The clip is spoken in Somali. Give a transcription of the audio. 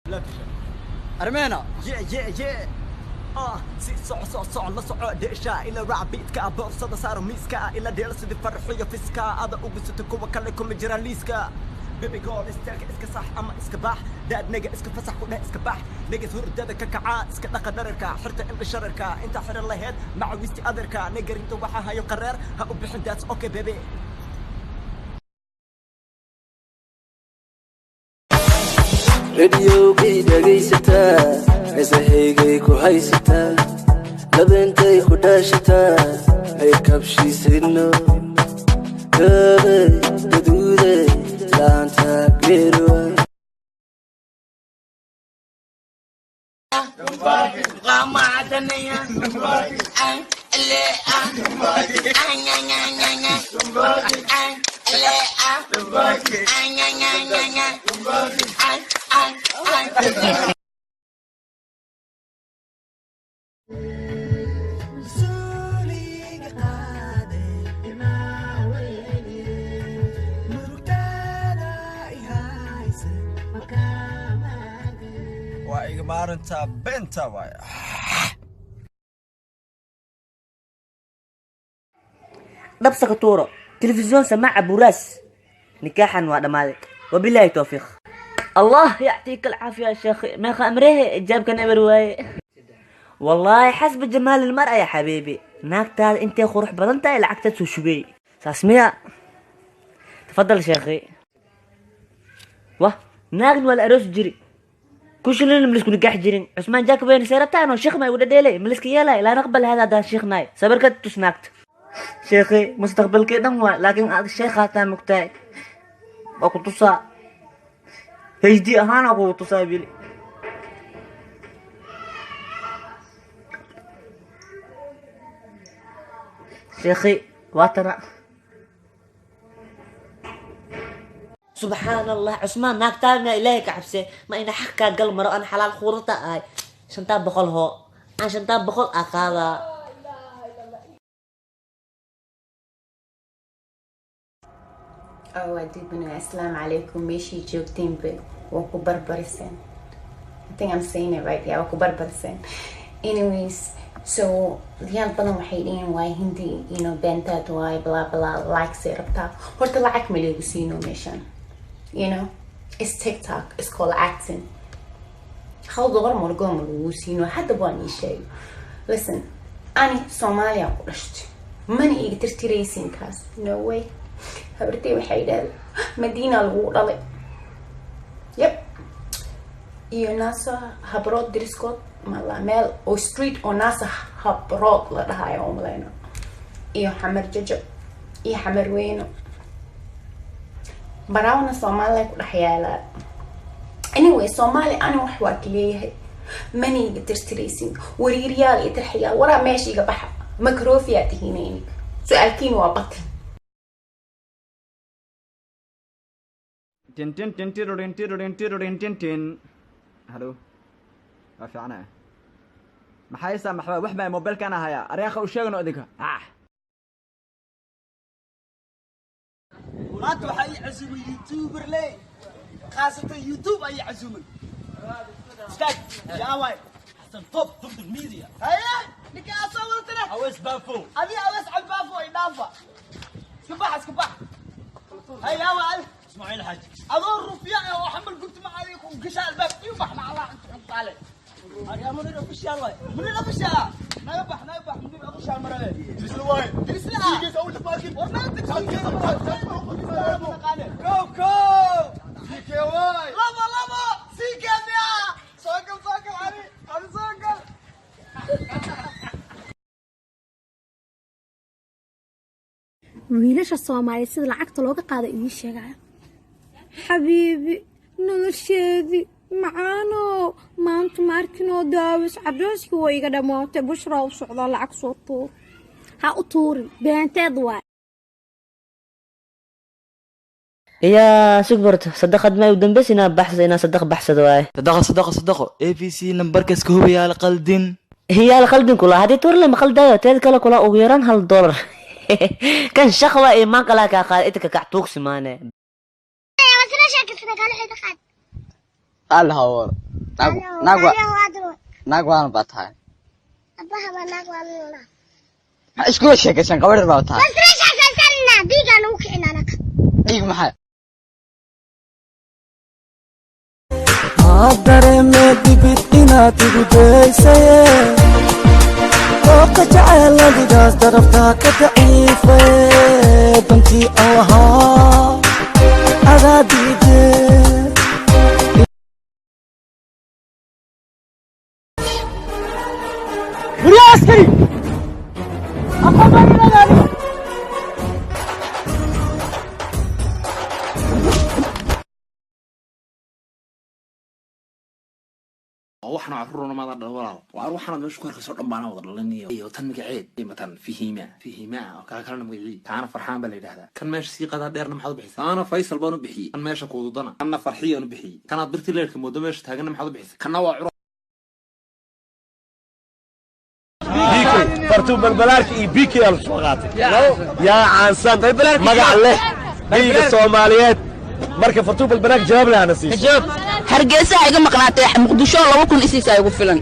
لا تشك أرمينا yeah yeah yeah si soco soco soco la soco dheesha ila raac beatka boorsada saaro miiska ila dheela sidii farxiyo fiska ada ugu sito kuwa kale kuma jiraan liiska. Baby girl, istaag, iska sax ama iska bax daad nega iska fasax ku dheh iska bax nega hurdada ka kaca iska dhaqa dhararka xirta indha shararka inta xiran laheyd macawisti adarka negarinta waxa hayo qareer ha u bixin. That's okay, baby. Radiyogay dhegaysataa, heesahaygay ku haysataa, labeentay ku dhaashataa, ay kabshiisayno gaabay gaduuday laanta geeruwa. Waa iga maarintaa beenta waay. Dhabsa ka tuuro telefisyoon samaaca buraas nikaaxan waa dhammaaday. Wabilaahi towfiiq. الله يعطيك العافية يا شيخ. ميخا أمريه جابك أمر واي. والله حسب جمال المرأة يا حبيبي. naagtaada intay qurux badan tahay lacagtaad soo shubey saas miya? تفضل شيخي. Wah, naagna waa la aroos jiri kushilin ma lisku nikaax jirin. Cusmaan jaakabeyn seerabtaan oo sheekh ma igu dhadheelay ma liska yeelay. Laa naqbal hada haddaan sheekhnaay. Sabirka tus naagta sheekhi mustaqbalkii dhan waa, laakiin aad sheekhaa mugtahay waa ku tusaa HD ahaan kugu tusaa bili. Sheekhi waatana. Subxaan Allah, Cusmaan, naagtaa Ilaahay ka cabse. Ma ina xaqkaa gal maro aan xalaal khuurata ahay. 500 hoo aan 500 aa qaadaa. Oo waa dibna. Asalaamu calaykum meeshii joogteenba waa ku barbariseen. I think I'm saying it right. Yeah, waa ku barbariseen. Anyways, so yaal badan waxay dhihiin waa Hindi, beentaad waay, bla bla, likes ay rabtaa. Horta lacag ma leegu siino meeshan. It's TikTok, it's called acting. $1 margo ma lagu siino. Hadda waan ii sheego. Listen, ani Soomaaliya ku dhashtay, mana iga tirtiraysiin kaas. No way. Habartay waxay yidhahday Madiina lagu dhalay. Yep, iyo Naasa Habrood diriskood mala meel oo street oo Naasa Habrood la dhahayo oo maleyno, iyo Xamar Jajo iyo Xamar Weyno Baraawna Soomaaliya ku dhex yaalaa. Anyway, Soomaali ani wax waa ka leeyahay, mana iga tirtiraysin. Wariiryaal iyo tarxiyaal waraa meesha iga baxa. Macrofiyaa tihiin. Su-aalkiin waa bati. Tin tin tin tirurin tirurin tirurin tin tin. Halo, waa fiicnaa. Maxay haysaa? Maxba wax baa mobilkan hayaa. Areekha u sheegano idinka ah. Maanta waxaa ii casuumay YouTuber ley, khaasatan YouTube ayaa casuumay. Istaag yaa waay. Xasan Top Dugdug Media. Haye, ninka aa soo wadatana. Awees Baafo. Adi Awees Calbaafo ay dhaafa. Iska bax, iska bax. Haye, yaa waay. Ismaaciil Xaaji. Adoo rufiya ah oo xamal gubta macaa ku gashaa albaab iyo bax macalaa inta xun qaale. Aryaa Munir Official waay. Munir Official, naga bax, naga bax. Munir Official marale. Dirisla waay. Dirisla. Sigees awal baakin. War maanta Go go. CK waay. Labo labo CK miya? Soo gal, soo gal Ali, Ali, soo gal. Wiilasha Soomaaliya sida lacagta looga qaada idiin sheegaya. Xabiibi, nolosheedii macaano, maanta ma arkinoo daawis cadooskii waa iga dhammaatay. Bushraa u socdaa, lacag soo tuur. Ha u tuurin, beenteed waay. Yaa sug barto sadaqad ma u dambeysa inaa baxsado, inaa sadaq baxsado waaye. Sadaqo, sadaqo, sadaqo. ABC nambarka iska hubiyaa, la qaldin. Yaa la qaldin kula haddii tuurle ma qaldayo. Teed kale kula ugu yaraan $1 kan shaqwa imaan kalaa kaa qaada inta kakac tuugsi maane. Alhawar. Naag naag waa naag waalan baa tahay. Abaha baa naag waalan. Maxaa iskula sheekaysan? Gabadh baa tahay. Bas sheekaysanina, dhiigaan ugu kicin anaka. Dhiig maxay? Dareemee dhibid inaad igu daysaye, dooqa jacayl adigaas daraftaa ka daciifaye, dantii aan lahaa adaa diidee. Guryaha askari aqoon baan u leedahay aniga. Waxna caruurna maada dhalin, walaal. Waar waxaanaad meesha ku arkayso dhan baana wada dhalin. Iyo tan magaceed matan Fihima, Fihima oo kaa kalena magacii kaana Farxaan baa la yidhahdaa. Kan meesha sii qadaa dheerna maxaad u bixisay? Kaana Faysal baan u bixiyey. Kan meesha kuududana kanna Farxiyaan u bixiyey. Kanaad birti leerka moodo meesha taaganna maxaad u bixisay? Kanna waa curo. Fartuun Balbalaarka iyo BK aa la soo qaatay. Yaa caansan magac leh dhiiga Soomaaliyeed? Marka Fartuun Balbalaarka jawaab leh hana siiso. Hargeysa iga maqnaatay, Muqdisho 2000 isiisa igu filan.